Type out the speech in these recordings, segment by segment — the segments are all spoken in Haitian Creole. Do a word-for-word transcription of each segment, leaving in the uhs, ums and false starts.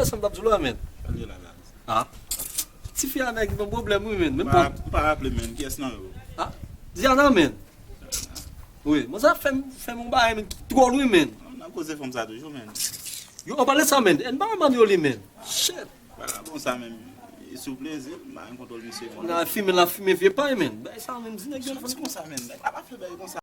Sa m t ap di w la, men. Ann rele la, la. Ah. Tifi a nèg gen pwoblèm, wi, men. Men pa, pa raple, men. Kiyès nan yo? Ah. Diana, men. Wi, mwen sa fè m, fè m yon bagay, men, ki twò lwen, men. N ap koze fanm sa toujou, men. Yo, an pale sa, men. Ann ba Manno li, men. Shit. Bagay bon sa, men. E sou plezi, m pa gen kontwòl misye, men. Nan fimen, la fimen vye pay, men. Bagay sa, men, di nèg yo. Jan di konsa, men. Nèg la pa fè bagay konsa.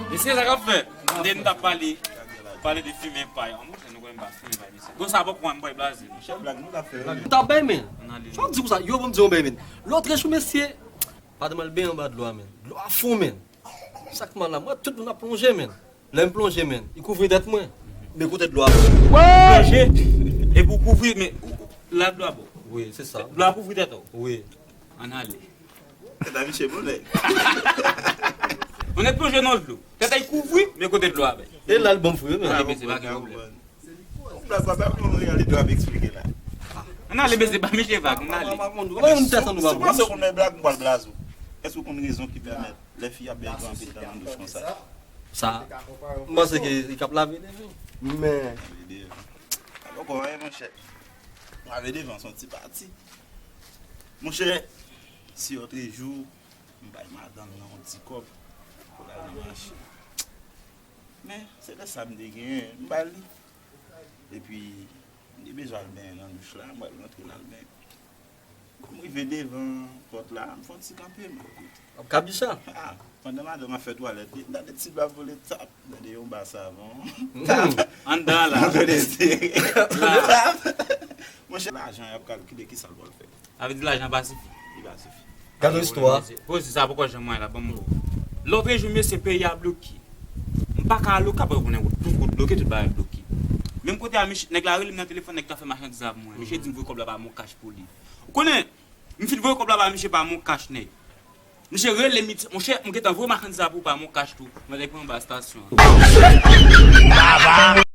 Mesye, sa k ap fèt? Tande nou t ap pale, pale de fimen pay. An, monchè, nou konn pa fimen pay, mesye. Bon, sa poko wè m pral blaze. Monchè, blag nou t ap fè yo, men. Ou t ap bay, men. Ann ale. Sa w di konsa? Yo, bon, m di yon bay, men. Lòt jou, mesye, pandan m al benyen anba dlo a, men. Dlo a fon, men. Sa k mal la, mwen, tout moun ap plonje, men. Lè m plonje, men, li kouvri tèt mwen. Men kote dlo a fon. Plonje, epi w kouvri, men, ou, ou, la dlo a bon. Wi, se sa. Dlo a kouvri tèt ou. Wi. Ann ale. Tèt a miche bon, nèg. Ou nèk plonje nan dlo. Tèt a kouvri, men kote dlo a bay. E la l bon fri, men. Ann ale, mesye, pa gen pwoblèm. Ann ale, mesye, ba miche vag, ann ale. Kòman yon tèt an nou pa bon? Si w panse w konn blag, m pral blaze w. Èske w konn rezon ki pèmèt lè fi ap bèl pran anpil tan nan douch konsa? Sa, m panse ke li k ap lave devan. Men. Lave devan. Sa poko anyen, monchè. Lave devan, se yon ti pati. Monchè, si otrejou, m bay madanm nan yon ti kòb pou l al nan mache. Men, se lè sa m te genyen, m ba li. Epi, m te bezwen al benyen nan douch la, m pral rantre l al benyen. Kou m rive devan pòt la, m fè yon ti kanpe, m ap koute. W ap kabicha? Ah, pandan madanm ap fè twalèt li, m tande ti dlo ap vole tap, m tande yon ba savon. Tap! Anndan la. M tande ti. La. Tap! Monchè, lajan y ap kalkile, kisa l pral fè? Sa vle di lajan pa sifi. Li pa sifi. Gade yon istwa. Poze sa poko janm wè la, ban m bo. Lòtrejou, mesye, peyi a bloke. M pa ka ale okap pou konnen tout wout bloke, tout bagay bloke. Menm kote a, mich-, nèg la rele m nan telefòn, nèg ka fè machandiz la pou mwen. Misye di m voye kòb la pa Moncash pou li. Ou konnen, m fin voye kòb la ba misye pa Moncash, nèg. Misye rele m, li di, monchè, m gentan voye machandiz la pou ou pa Moncash tou. Mwen te pran anba estasyon an.